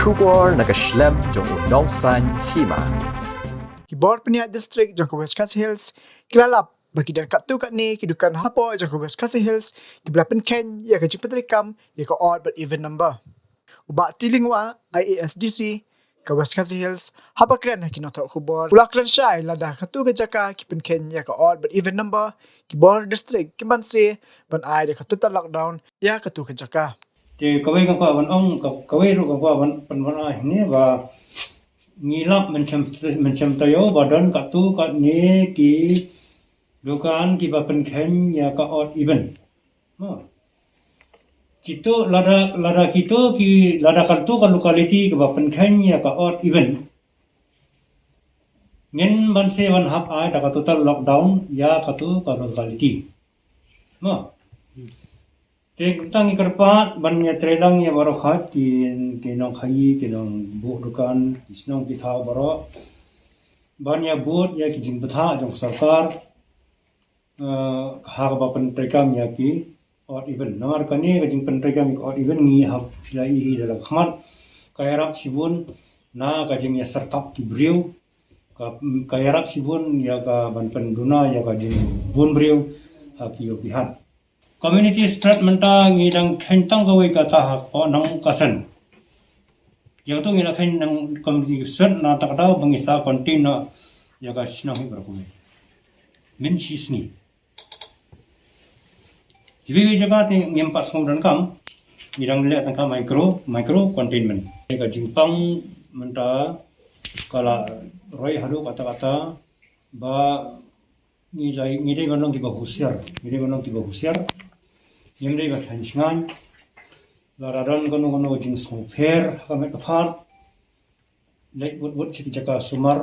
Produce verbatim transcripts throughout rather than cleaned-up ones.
Khubor na ka shlem jong u nongsan hima. Ki bor pynïaid district jong ka West Khasi Hills ki la lap ba ki don katto katne ki dukan hapoh jong ka West Khasi Hills kiba la pynkheiñ ïa ka jingpyntreikam ïa ka odd bad even number. U Bah T. Lyngwa, I A S D C ka West Khasi Hills, haba kren ha ki nongthoh khubor, u la kren shai lada katto ka jaka ki pynkheiñ ïa ka odd bad even number, ki bor district kim banse ban ai da ka total lockdown ïa katto ka jaka. Te kawei ka kwah ban ong, ka, kawei ruh ka kwah ban pynbna hangne ba ngi lap mynshem, mynshem taïew ba don katto katne ki dukan kiba pynkheiñ ïa ka odd even. Mo. Kito lada, lada kito ki, lada katto ka locality kaba pynkheiñ ïa ka odd even, ngin banse ban hap ai da ka total lockdown ïa katto ka locality. Mo. Te tang ngi kyrpad ban ïatreilang ïa baroh khat ki, ki nongkhaïi, ki nongbuh dukan, ki shnong ki thaw baroh ban ïabud ïa ki jingbthah jong ka sorkar, eh, ha kaba pyntreikam ïa ki odd even. Namar kane ka jingpyntreikam ïa ka odd even ngi hap phi la i hi da la khmat, ka ïarap shibun na ka jingïasyrtap ki briew, ka, ka ïarap shibun ïa ka ban pynduna ïa ka jingbun briew ha ki ïew ki hat. Community spread mynta ngi dang kheiñ tang kawei kata hapoh Nongkasen. Ïa kato ngi la kheiñ nang community spread na kata ka daw ba ngi sa contain noh ïa ka shnong hi baroh kawei. Mynshisngi. Kiwei kiwei jaka te ngim pat sngewdonkam. Ngi dang leh tang ka micro, micro containment. Ka jingpang mynta ka la roi haduh katta katta ba ngi dei, ngi dei ban long kiba husiar, ngi dei ban long kiba husiar. Ngim dei ban hynshngaiñ. Lada don kano kano ka jingsngewpher ha ka met ka phad, leit wut wut sha ki jaka sumar.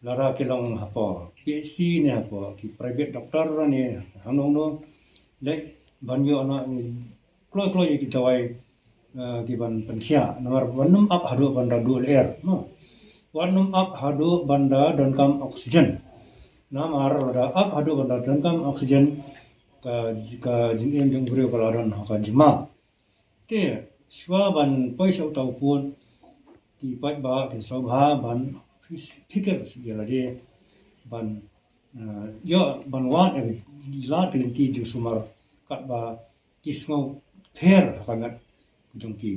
Lada ki long hapoh P H C ne hapoh ki private doctor ne hangno hangno, leit ban ïoh na kloi kloi ïa ki dawai, eh, ki ban pynkhiah. Namar wat nym ap haduh ban da duh lyer, mo. Wat nym ap haduh ban da donkam oxygen. Namar lada ap haduh ban da donkam oxygen, ka, ka jingim jong u briew ka la don ha ka jingma. Te shuwa ban poi sha uta u pud, ki paidbah kin sngewbha ban phis-, phikir ïa lade ban, eh, ïoh ban wad ïa ka lad ka lynti jingsumar katba ki sngewpher ha ka met jong ki.